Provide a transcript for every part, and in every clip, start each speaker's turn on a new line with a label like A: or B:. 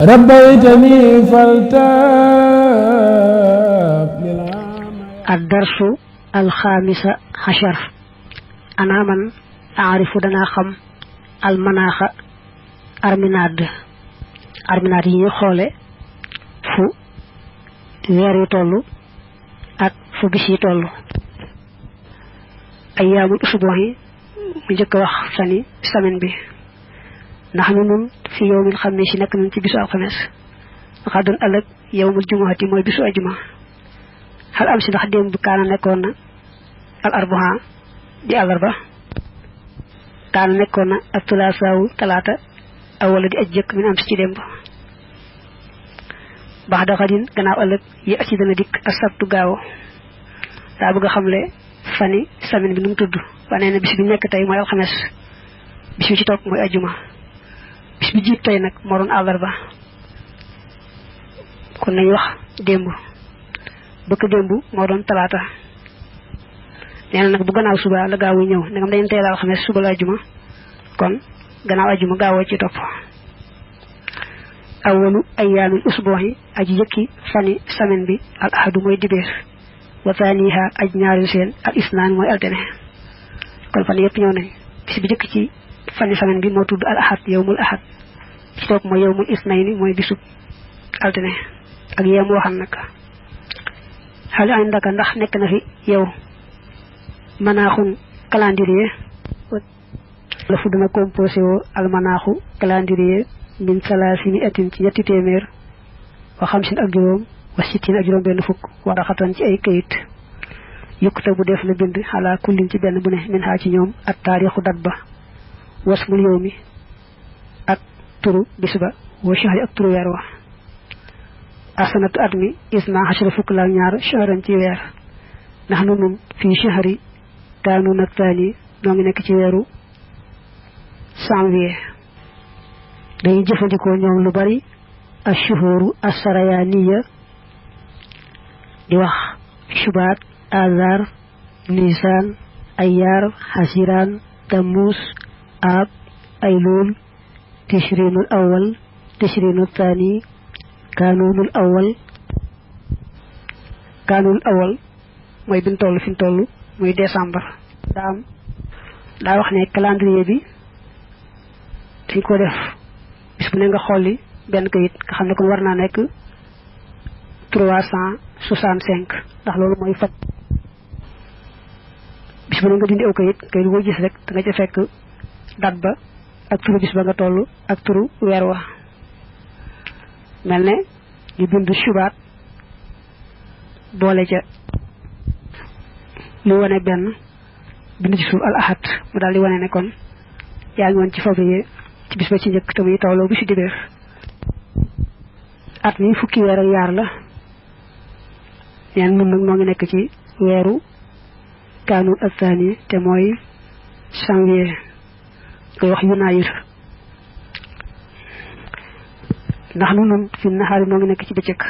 A: ربيتني
B: الدرس الخامس عشر أنا من أعرف دنا خم المناخ أرميناد yi xoole fu weer yi tollu ak fu bis yi tollu ayyaamul usbuh yi mu njëkk wax fani semaine bi ndax nun fi yawmil xamiis nekk nañ ci bisu alxames xadun ëllëg yawmul jumuhati mooy bisu ajuma xal am si ndax démb kaana nekkoon na al arbaha di àllarba kaana nekkoon na ak tulaasaawu talaata awala di aj jëkk min am si ci démb baax da xadin gannaaw ëllëg yi ci dana dikk ak sabtu gaaw daa bëgg a xamle fani semaine bi nu mu tudd wane na bis bi nekk tey mooy alxames bis bi ci topp mooy ajuma bis bi jiit tey nag moo doon àllarba kon nañ wax démb bëkk démb moo doon talaata nee na nag bu gannaaw suba la gaawu ñëw ndegam dañu tey la alxames suba la ajuma kon gannaaw ajuma gaawoo ci topp awalu ayyaamil usbuhi aji yëkki fani semaine bi al ahadu mooy dibeer wa thaniha aj ñaaril seen al isnaan mooy altene kon fan yëpp ñëw nañ bis bi jëkk ci fani semaine bi moo tudd al ahad yawmul ahad ci topp mooy yawmul isnayni mooy bisub altene ak yee mu waxal nag xale ay ndaka ndax nekk na fi yow manaaxun calendrier la fu dana composé woo al manaaxu calendrier min salaasini atin ci ñetti téeméer wa xamsin ak juróom wa sittin ak juróom benn fukk wara xatan ci ay kayit yukkata bu def na bind xalaa kullin ci benn bu ne min xaa ci ñoom ak taarixu dat ba wasmul yow mi ak turu bis ba wa shahri ak turu weer wa asanatu at mi isna xasara fukk la ñaar shahran ci weer ndax nu nun fii shahri kaanu nag taani noo ngi nekk ci weeru janvier dañuy jëfandikoo ñoom lu bari ashuhuru asarayaniya di wax shubaat azar nisan ayar hasiran tamus ab aylul tishrinul awal tishrinul thani kanunul awal mooy bin toll fi toll muy décembre daa wax ne calendrier bi dañ ko def bis bu ne nga xolli benn kayit nga xam ne kon war naa nekk 365 ndax loolu mooy fat bis bu ne nga dindi aw kayit boo gis rek da nga ca fekk date ba ak turu bis ba nga toll ak turu weer wa mel ne ñu bind subaat boole ca lu wane benn bind ci suuf al ahad mu daal di wane ne kon yaa ngi woon ci février ci bis ba ci njëkk te muy tawloo bi si dibeer at mi fukki weer ak yaar la neen nun nag moo ngi nekk ci weeru kaanu athani te mooy janvier koy wax yunaayir ndax nun fi naxaari moo ngi nekk ci bëccëg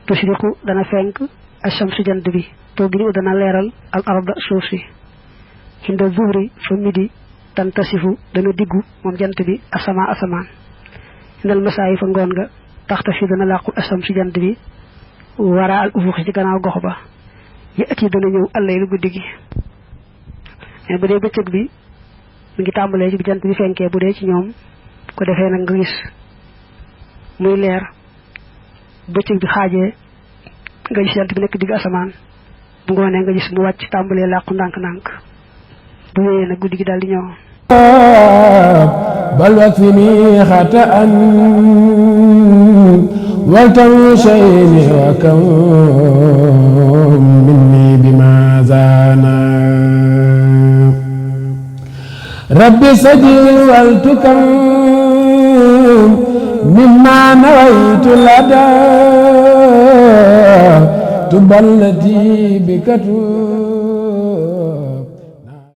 B: tushriqu dana fenk ashamsu jant bi togli dana leeral al arda suuf si hinda zuhri fa midi tantasifu dana diggu moom jant bi asamaan indal masaayi fa ngoon nga taxta fi dana làqu asam si jant bi wara al ufuq ci gannaaw gox ba yëati dana ñëw allay lu guddi gi mais bu dee bëccëg bi mi ngi tàmbalee ci bi jant bi fenkee bu dee ci ñoom ko defee nag nga gis muy leer bëccëg bi xaajee nga gis jant bi nekk digg asamaan bu ngoonee nga gis mu wàcc tàmbalee làqu ndànk-ndànk bu wéyee nag guddi gi daal di ñëw
A: bal wakfini xataan waltam shayni wa kam minni bima zana rabbi sajil waltukam mimma nawaytu lada tuballati bikatu